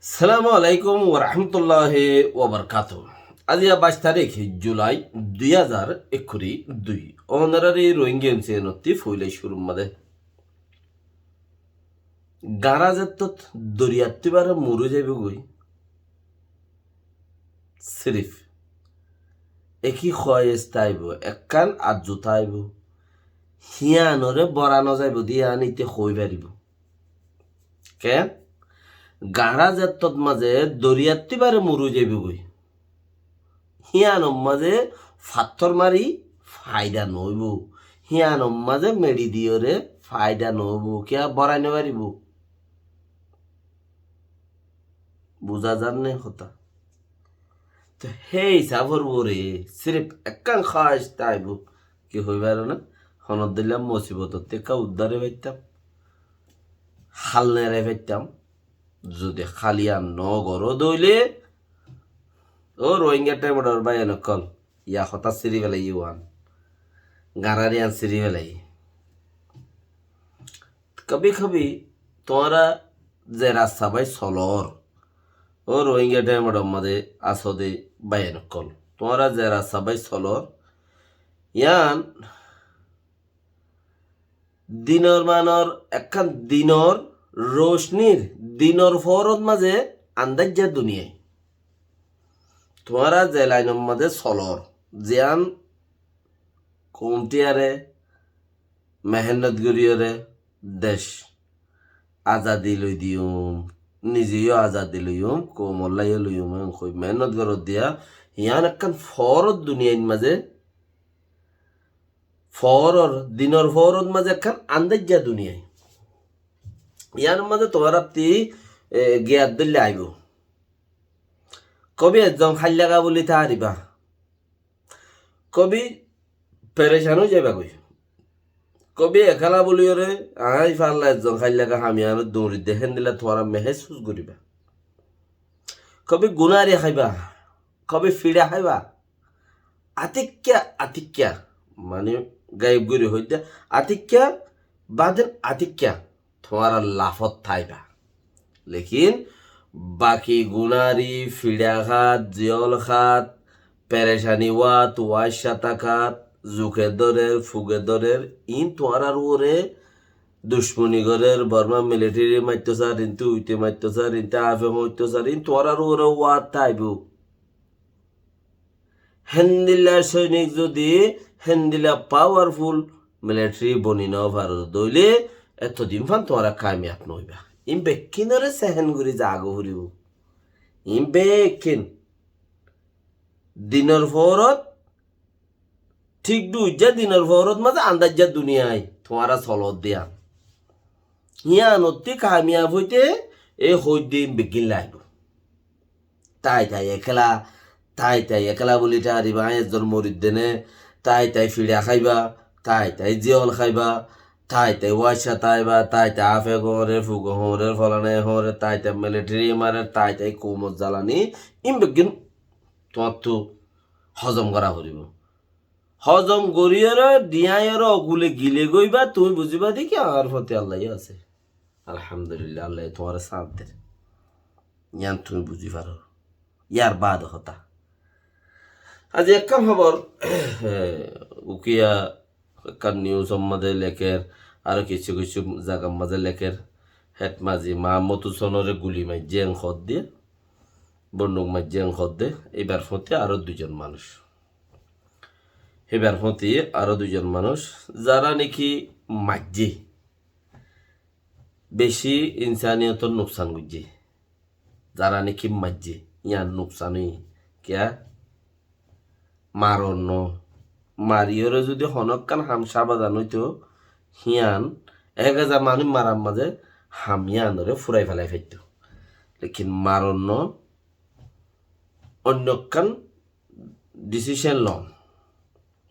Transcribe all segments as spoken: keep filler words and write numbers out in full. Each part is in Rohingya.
Assalamu alaikum warahmatulláhi wabarakátuhu. Aijja baic tarík Julai dui házar ekkuri dui. Ónorari Rohingya M C N ottí foila cúrur mazé. Gañra zettót doriyattú ibare muri zaibói goi. Sirif eki hoyes táibo, ekkán arzu táibo. Híanoré bora no zaibo de yían íte hoi faribó. Ken? Gañra zettót mazé doriyattú ibare muri zaibói goi. Híanor mazé fattór mari faida no óibo. Híanor mazé meçi diyóre faida no óibo. Kiyá borai no faribó? Buza zar né hotá? Te hé hisáfor uore sirif ekkán hoyes táibo. Ki hoi faro na? Honodilla musibotottú ekká uddár ói faittám. Hál nerai faittám. Zodi hál yían no goró de óile, ó Rohingya Thaimodor báiyain ókkol, yá hotá siri félaiye uán. Gañrar yían siri félaiye. Kabi kabi tuáñra ze rasta bái solor, ó Rohingya Thaimodor mazé asó de báiyain ókkol, tuáñra ze rasta bái solor, yían dinor manor ekkán dinor rocnir, dinor foórot mazé andaijja duniyai. Tuáñra ze lainor mazé solor, ziyán koumtiyare mehénnot goríyore dec azadi loi diyum, nize yó azadi loiyum, koumolla yó loiyum, en hoi mehénnot goróddiya, yían ekkán foórot duniyair mazé, foóror, dinor foórot mazé ekkán andaijja duniyai. Yíanor mazé tuáñrattí, e, giyat dóilla aibó. Kobi ezzon háillaga buli táriba. Kobi perecan ói zaiba goi. Kobi ekéla buliyóre, aññí falla ezzon háillaga ham yíanot duñridde héndilla tuáñra mehésus goríba. Kobi gunári háiba, kobi fiça háiba. Atikka, atikka, mani gaib gorí hoidde, atikka, badin atikka, tuáñra lafot táiba. Lekin baki gunári, fiça hát, ziyól hát, perecani wát, wáicca tákat, zuke dórer, fuge dórer, iín tuáñrar uore ducmoni gorér, Borma militeri maitto sar, inte uite maitto sar, inte afe hoitto sar, iín tuáñrar uore wát táibo. Héndilla sóinik zodi héndilla pawarful militeri boni no faro de óile, etodin fán tuáñra kamiyab no óiba. Iín bekkínore sehen gorí zaga foribó. Iín bekkín dinor foórot thík duijja dinor foórot mazé andaijja duniyai tuáñra soloddiya. Yíanottí kamiyab óite e hoidde iín beggín laibo. Tái tái ekéla, tái tái ekéla buli táriba, aññí ezzon moridde né, tái tái fiça háiba, tái tái ziyól háiba, tái tái wáicca táiba, tái tái afe goóñrer, fuge hoóñrer, folane hoóñrer, tái tái militeri marer, tái tái koumot zalani, iín beggín tuáñttu hozom gorá foribó. Hozom goríyore, diyaiyore, ogule gile goiba, tuñí buziba de ki añár foti Allaye asé. Alhamdulillah, Allaye tuáñre sáñt der. Yían tuñí buzi faro. Yar baade hotá. Aijja ekkán hóbor, ukiya ekkán niusor mazé leker, aró kissú kissú zagar mazé leker, Hetmazi Mahammud Husonore guli maijjé en hoódde, bonduk maijjé en hoódde, ibar foti aró duizon manúic. Ibar foti aró duizon manúic, zara neki maijjé, beci insaniyotor nuksan goijjé. Zara neki maijjé, yían nuksan óiye. Kiyá? Maron no. Mariyóre zodi honókkan ham cábadan óito, hían ek házar manúic marar mazé ham yíanore furai félai faitto. Lekin maron no, oinnokkán disisen lon.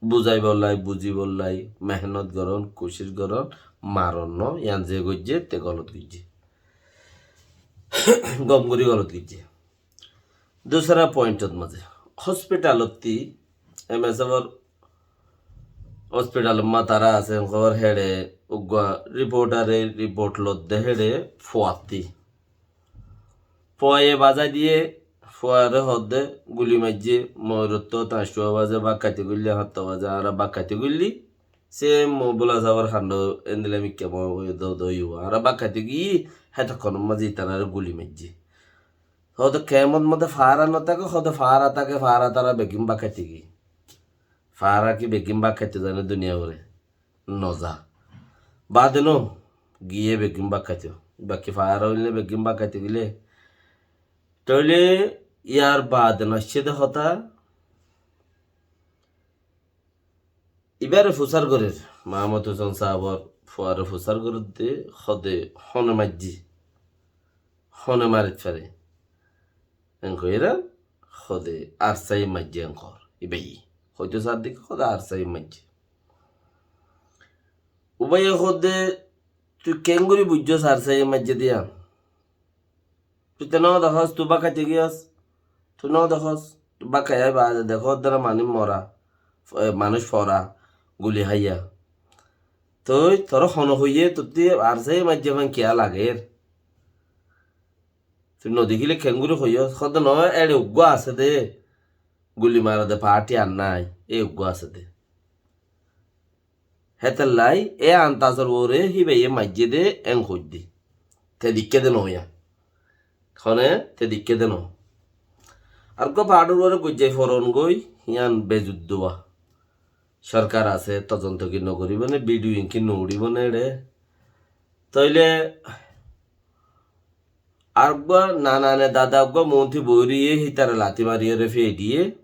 Buzaibollai, buzibollai, mehénot goron, kucíc goron, maron no, yían ze goijjé, te golot goijjé. Gom gorí golot goijjé. Dusara pointot mazé, hospitalottí, M S F or hospitalot matara asé, hobor héçe, uggúa riportare riport lodde héçe fuattí. Fuaye bazai diye, fuare hoódde guli maijjé, moirottú tañctúa bazé, bákkaiti goillé, háñttua bazé, añára bákkaiti goillí. Sém Mohibullah sábor kando endilla mikká mo-, do-, do-, yó. Añára bákkaiti giyí, hétokkónor mazé itaráre guli maijjé. Hoódde kemot mazé faára no táke, hoódde faára táke, faára tará beggín bákkaiti giyí. Faára ki beggín bákkaiti zane duniya bore? Noza. Bade no, giyé beggín bákkaito. Baki faára óile beggín bákkaito gile. Tóile yar bade no aiccé de hotá. Ibáre fusár gorér. Mahamud Husén sábor fuare fusár gorér de hode hone maijjé. Hone marit fare. Enkoira hode Arsáye maijjé enkor. Ibáye. Hoito sar dike hode Arsáye maijjé. Ubáye hoódde, tui keéngori buijjós Arsáye maijjé diya? Tui te no dekós, tui bákkaiti giyós? Tui no dekós? Tui bákkai ai baade dekós de na manúic mora, e, manúic fora, guli háiya. Tui, toré hone hoiyé, tottí Arsáye maijjé fán kiyá lager? Tui no dekíle keéngori hoiyós? Hoódde no, eçe uggúa asé de, guli mare de faáti ar nái, e uggúa asé de. Hétolla e antazor uore híbaye maijjé de en hoiddé. Te dikké de no yá. Hone te dikké de no. Ar uggúa faátor uore goijjai foron goi, yían bezuddua. Sorkar asé, todonto ki no goríbo né, bidiyo inki no uçíbo né eçe. Tóile ar uggúa nanane dada uggúa moónti boóiriye, hítare lati mariyóre feidiye.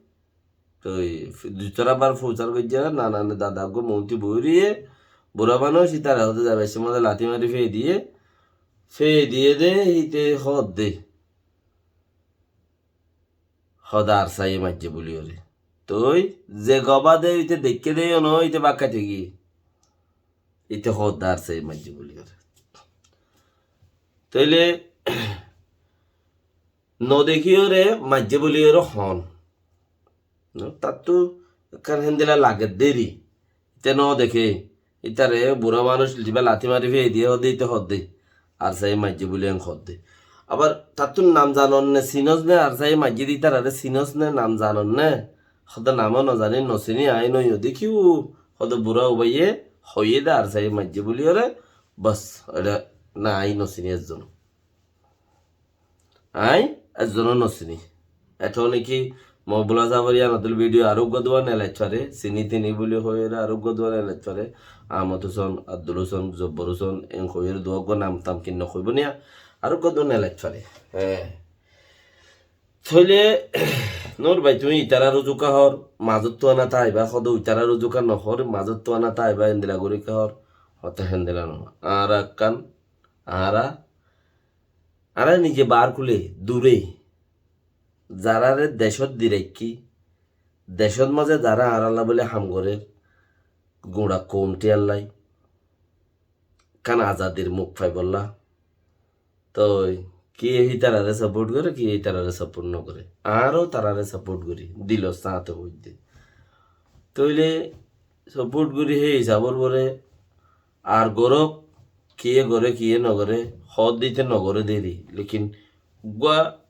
Toi f-, dutora bar fusár goijjé, nanane dada uggúa moónti boóiriye, bura manúic, hítare hoódde zaibar somot lati mari feidiye, feidiye de, híte hoódde. Hoódde Arsáye maijjé buliyóre. Toi ze gobá de íte deikké de yó no, íte bákkaiti giyé. Íte hoódde Arsáye maijjé buliyóre. Tóile no dekíyore maijjé buliyóre hoón. No, tattú ekkán héndilla lager deri. Íte no deké. Ítare bura manúic zibá lati mari feidiye hoódde, íte hoódde. Arsáye maijjé buli en hoódde. Abar tattú nam zanos né, sinos né, Arsáye maijjé de ítarare sinos né, nam zanos né? Hoódde nam ó no zani, no sini, añí no yó dekíu. Hoódde bura ubáye hoiyé de Arsáye maijjé buliyóre, bas, eçe na añí no sini ezzon. Añí ezzon ó no sini. Eto niki Mohibullah sábor yían otól bidiyo ar uggúa duwa nelait fare, sini tini buli hoiyóre ar uggúa duwa nelait fare, Ahmod Husén, Abdul Husén, Zobbor Husén, en hoiyóre duwa uggúa nam tam kinno hoibó niya, ar uggúa duwa nelait fare. Hé. Tóile, Nur bái, tuñí itarar uzu ká hoór, mazóttu ana táiba, hoódde itarar uzu ká no hoór, mazóttu ana táiba, endilla gorí ká hoór, hoté héndilla no. Añára ekkán, añára Añára nize baár kule, dure, zaráre decót di raikké, decót mazé zará añárálla bóli ham gorér, guñça koum thíyalla, ekkán azadir muk faibolla, toi kiyé hítarare saport goré, kiyé hítarare saport nogoré. Añára ó tarare saport gorí, dilor sáñte hoiddé. Tóile saport gorí hé hísabor uore ar gorók, kiyé goré, kiyé nogoré, hoódde íte nogoré deri. Lekin uggúa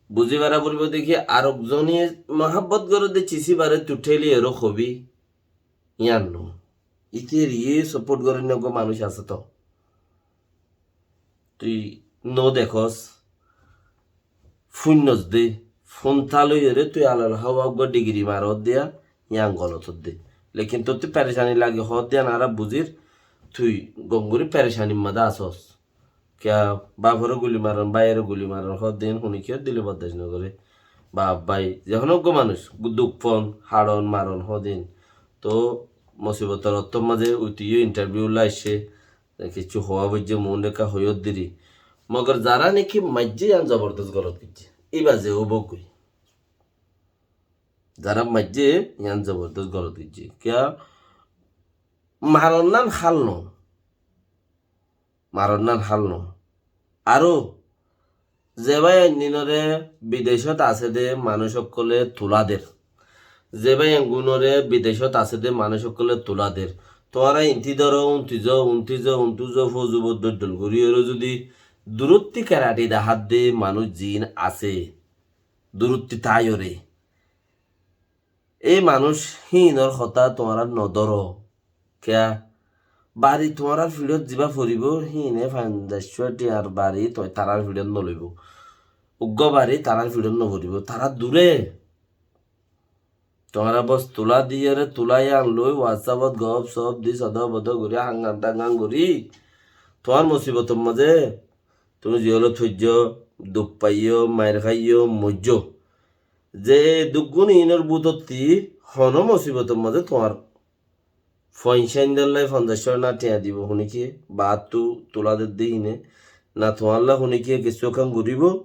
buzí fara foribó de ki, arek zone muhábbot goré de cis íbare tui théli eró hobi, yían no. Íte riyé saport gorénna uggúa manúic asé to. Tui no dekós, fúinnos de, fúnta loiyóre tui alal háwa uggúa dhigiri maródde, yían golot ódde. Lekin tottú perecani lage hoódde yían añára buzír, tui gom gorí perecanir mazé asós. Kiyá báfore guli maron, báiyore guli maron hoódde yían hone kiyór dile bordac nogoré. Baf bái, ze honó uggúa manúic, duk fon, haron, maron hoódde yían. Toóu musibotor ottór mazé uti yó intarviu lla aiccé, kessú hoówa foijjé, muúntu ekká hoiyór deri. Mogor zará niki maijjé yían zobordos golot goijjé. Íba ze óubou goi. Zará maijjé yían zobordos golot goijjé. Kiyá? Maron nán hál no. Maron nán hál no. Aró Ze bái ainninore bidecót asé dé manúic ókkolé tulá der. Ze bái aingunore bidecót asé dé manúic ókkolé tulá der. Tuáñra intí dóro, untí zo, untí zo, untí zo, fóuzu boddoddol goríyoré zudi Durótti kerati dahádde manúic ziín asé, durótti táiyoré. Ei manúic híinor hotá tuáñra nodóro. Kiyá? Bari tuáñrár fiçót zibá foribóu, híine fañzaiccúa thiañr bari toi-, tarár fiçót noloibóu. Uggúa bari tarár fiçót noforibóu, tará duré. Tuáñra bos tulá diyére, tulá yían loi, WhatsApp-ot gop-sop di, sodá-bodá gorí, hángan-dángan gorí, tuáñr mosibotor mazé tuñí jeélot foijjó, duk faiyó, mair háiyó, moijjó. Ze dukgún iínor bútotti honó mosibotor mazé tuáñr foiñcá indólla fañzaiccúa na thiañ dibou honíkiyé, baáttu tulá dedde híine, na tuáñlla honíkiyé kessú ekkán goríbou,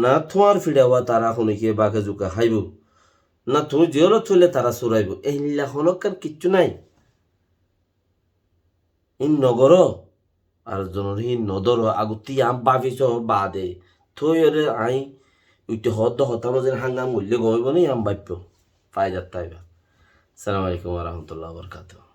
na tuáñr fiçawa tará honíkiyé báke zuka háibou, na tuñí jeélot foille tará suraibóu. Éilla honókkán kiccú nái. Híin nogoró, ar zonor híin nodóro, agottí yián báfi soó baade. Tóiyoré aññí uitte hoódde hotá mazé hángan goillé gom óibou né, yián báiffo. Faidat táiba. Assalamu alaikum wa rahmatullahi wa barakatuhu.